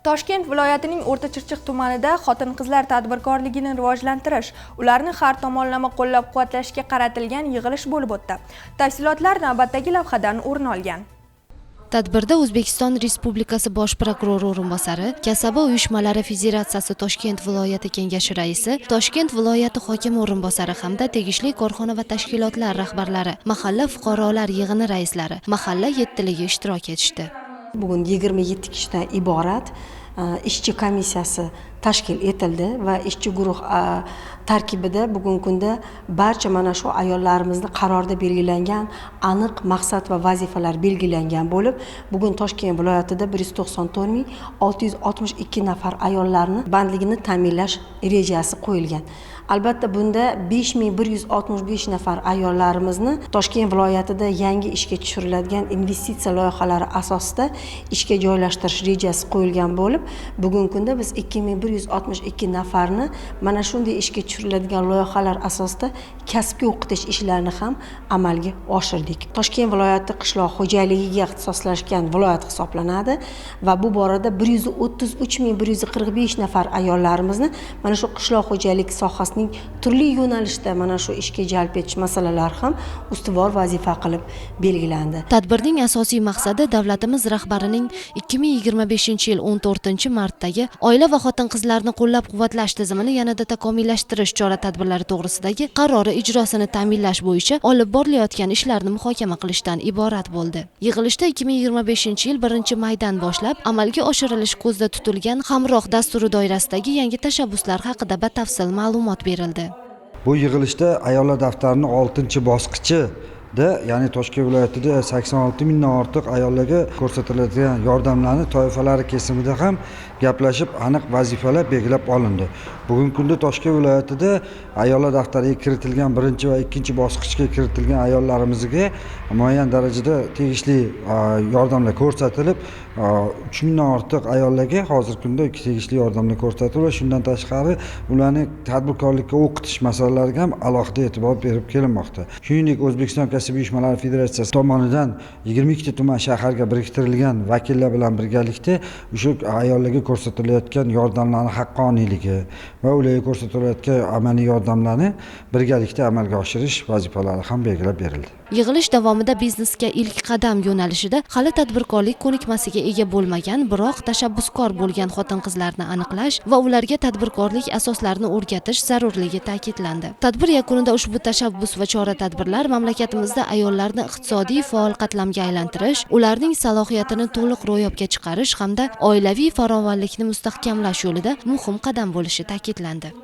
Toshkent viloyatining O'rta Chirchiq tumanida xotin-qizlar tadbirkorligini rivojlantirish, ularni har tomonlama qo'llab-quvvatlashga qaratilgan yig'ilish bo'lib o'tdi. Tafsilotlar navbatdagi lavhadan o'rin olgan. Tadbirda O'zbekiston Respublikasi Bosh prokurori o'rinbosari, Kasaba uyushmalari Federatsiyasi Toshkent viloyati kengashi raisi, Toshkent viloyati hokimi o'rinbosari hamda tegishli korxona va tashkilotlar rahbarlari, mahalla fuqarolar yig'ini raislari, mahalla yettiligi ishtirok etishdi. Bugun 27 kishidan iborat ishchi komissiyasi tashkil etildi va ishchi guruh tarkibida bugungi kunda barcha mana shu ayollarimizni qarorda belgilangan aniq maqsad va vazifalar belgilangan bo'lib, bugun Toshkent viloyatida 194 662 nafar ayollarni bandligini ta'minlash rejasi qo'yilgan. Albatta, bunda 5165 nafar ayollarimizni Toshkent viloyatida yangi ishga tushiriladigan investitsiya loyihalari asosida ishga joylashtirish rejasi qo'yilgan bo'lib, bugungi kunda biz 2162 nafarni mana shunday ishga tushiriladigan loyihalar asosida kasbga o'qitish ishlarini ham amalga oshirdik. Toshkent viloyati qishloq xo'jaligiga ixtisoslashgan viloyat hisoblanadi va bu borada 133 145 nafar ayollarimizni mana shu qishloq xo'jalik sohasining turli yo'nalishda mana shu ishga jalb etish masalalari ham ustuvor vazifa qilib belgilandi. Tadbirning asosiy maqsadi davlatimiz rahbarining 2025 yil 14 martdagi Oila va xotin-qizlarni qo'llab-quvvatlash tizimini yanada takomillashtirish chora-tadbirlari to'g'risidagi qarori ijrosini ta'minlash bo'yicha olib borilayotgan ishlarni muhokama qilishdan iborat bo'ldi. Yig'ilishda 2025 yil 1 maydan boshlab amalga oshirilishi ko'zda tutilgan Hamroh dasturi doirasidagi yangi tashabbuslar haqida batafsil ma'lumot berildi. Bu yig'ilishda ayollar daftarini oltinchi bosqichida, ya'ni Toshkent viloyatida 86 mingdan ortiq ayollarga ko'rsatiladigan yordamlarni toifalari kesimida ham gaplashib, aniq vazifalar belgilab olindi. Bugungi kunda Toshkent viloyatida ayollar daftariga kiritilgan, birinchi va ikkinchi bosqichga kiritilgan ayollarimizga muayyan darajada tegishli yordamlar ko'rsatilib, 3000dan ortiq ayollarga hozirgi kunda tegishli yordamlar ko'rsatilib va shundan tashqari ularni tadbirkorlikka o'qitish masalalariga ham alohida e'tibor berib kelinmoqda. Shuningdek, O'zbekiston Kasaba uyushmalari federatsiyasi tomonidan 22 ta tuman shaharga biriktirilgan vakillar bilan birgalikda o'sha ayollarga ko'rsatilayotgan yordamlarni haqqoniyligi va ularga ko'rsatilayotgan amaliy yordamlarni birgalikda amalga oshirish vazifalari ham belgilab berildi. Yig'ilish davomida biznesga ilk qadam yo'nalishida hali tadbirkorlik ko'nikmasiga ega bo'lmagan, biroq tashabbuskor bo'lgan xotin-qizlarni aniqlash va ularga tadbirkorlik asoslarini o'rgatish zarurligi ta'kidlandi. Tadbir yakunida ushbu tashabbus va chora-tadbirlar mamlakatimizda ayollarni iqtisodiy faol qatlamga aylantirish, ularning salohiyatini to'liq ro'yobga chiqarish hamda oilaviy farovonlikni mustahkamlash yo'lida muhim qadam bo'lishi ta'kidlandi.